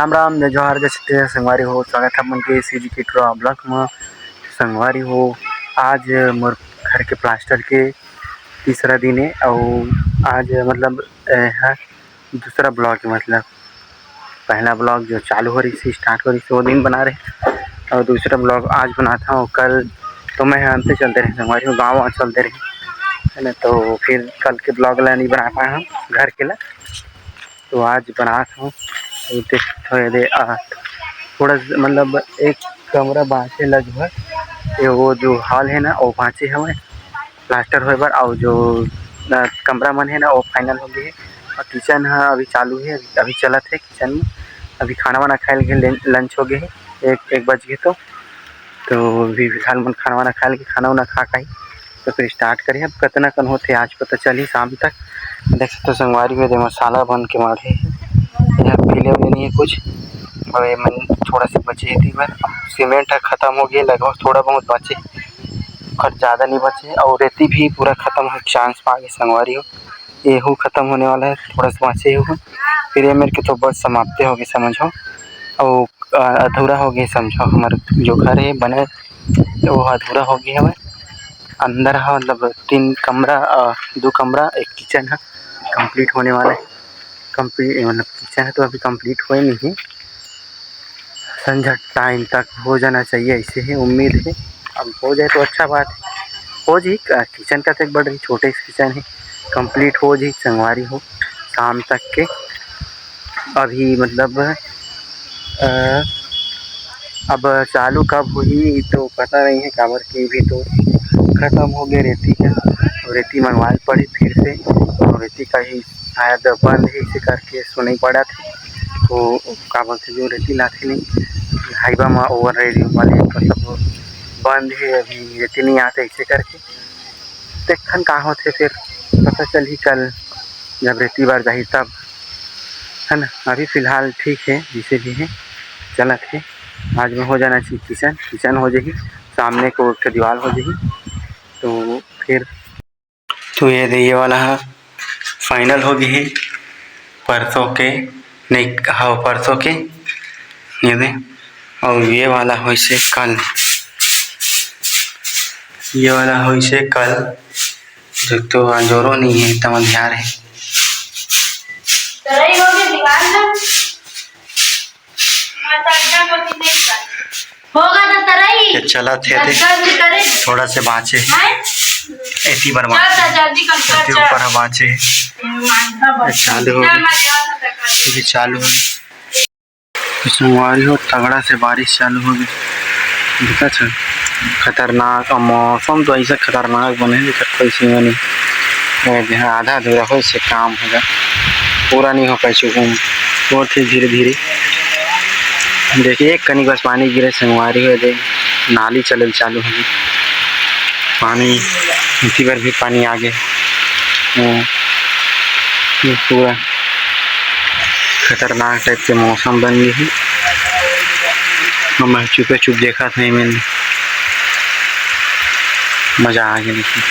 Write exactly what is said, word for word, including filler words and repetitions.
राम राम, जय जोहार, जय छत्तीसगढ़ संगवारी हो। स्वागत है अपन के CG के टुरा vlog में। संगवारी हो, आज मोर घर के plaster के तीसरा दिन है और आज मतलब ए, है दूसरा vlog है। मतलब पहला vlog जो चालू हो रही थी, start हो रही थी, वो दिन बना रहे और दूसरा vlog आज बनाता हूँ। कल तो मैं अंते चलते रहे, संगवारी हो, गाँव चलते रहे, है ना, तो फिर कल के vlog ला नहीं बना पाया हम घर के ला, तो आज बनात हूँ। तो देख थोड़े दे आ, थोड़ा स-, मतलब एक कमरा बाँचे लगभग, ये वो जो hall है ना, वो बाँचे हवे plaster होए बर, और जो अ, कमरा मन है ना, वो final हो गए है। और kitchen है अभी चालू है, अभी चलत है kitchen में। अभी खाना वाना खाए लगे, lunch हो गए है, एक एक बज गए तो तो अभी फिलहाल मन खाना वाना खाए लगे, खाना वाना खा खाई तो फिर start करिए। अब कितना कन होते आज पता चली शाम तक। देख सकते हो संगवारी में दे मसाला बन के माढ़े है, यहाँ पीले वाले नहीं है कुछ। और ये मन थोड़ा सा बचे है तीबर, सीमेंट है खत्म हो गया लगभग, थोड़ा बहुत बचे, खट ज़्यादा नहीं बचे और रेती भी पूरा खत्म हो chance पा गए संगवारी हो। एहू खत्म होने वाला है, थोड़ा सा बाँचे एहू। फिर ये मेर के तो बस समाप्ते हो गए समझो, और अ, अधूरा हो गए समझो। हमार जो घर है बने, तो वो अधूरा हो गया है। अंदर है मतलब तीन कमरा, अ, दो कमरा, एक kitchen है, complete होने वाला है। Complete मतलब kitchen है तो अभी complete हुए नहीं है। संझा time तक हो जाना चाहिए, ऐसे ही उम्मीद है। अब हो जाए तो अच्छा बात है। हो जी, अ, kitchen का तो एक बड़ छोटे से kitchen है, complete हो जी संगवारी हो शाम तक के। अभी मतलब अ, अब चालू कब होही तो पता नहीं है, काबर कि भी तो खत्म हो गए रेती का, तो रेती मंगवाए पड़ी फिर से, और रेती का ही शायद बंद है, इसे करके सुनाई पड़ा था। तो का बोलते जो रेती लाथे नहीं, हाईवा में ओवर रेडी वाले तो सब बंद है, अभी रेती नहीं आते इसे करके। देखथन का होथे फिर, पता चलही कल जब रेती बार जाही तब, है ना। अभी फिलहाल ठीक है, जैसे भी है चलत है। आज में हो जाना चाहिए kitchen, kitchen हो जाही, सामने को एक ठो दीवार हो जाही। तो फिर तो ये दे, ये वाला है final हो गई है परसों के, नहीं, हाँ, परसों के, ये दे। और ये वाला होइसे कल, ये वाला होइसे कल, जो तो अंजोरो नहीं है, एकदम अंधियार है। तरई हो गए दीवार ना। हाँ, तो अड्डा को नहीं कर। होगा तो तरई। ये चला थे, थे। गद्दा भी करे। थोड़ा से बाँचे। हैं? एती बार चल, बाँचे। तो जल्दी कर, चल, एती चल। ऊपर है बाँचे। मांझा ये बस। चालू हो गया। चल, मैं जाता था, कर ये भी चालू है। तो संगवारी हो, तगड़ा से बारिश चालू हो गई। देखा था, खतरनाक। अब मौसम तो ऐसा खतरनाक बने है, दिक्कत कोई सीमा नहीं। और यहाँ आधा अधूरा हो से काम होगा, पूरा नहीं हो पाए चुका हूँ। बहुत ही धीरे धीरे देखिए, एक कनी बस पानी गिरे, संगवारी हो दे, नाली चलल चालू हो गई। पानी, इसी बार भी पानी आ गए। हम्म, ये पूरा खतरनाक टाइप के मौसम बन गई है। और मैं चुपे चुप देखा था, मैंने मजा आ गया। देखिए,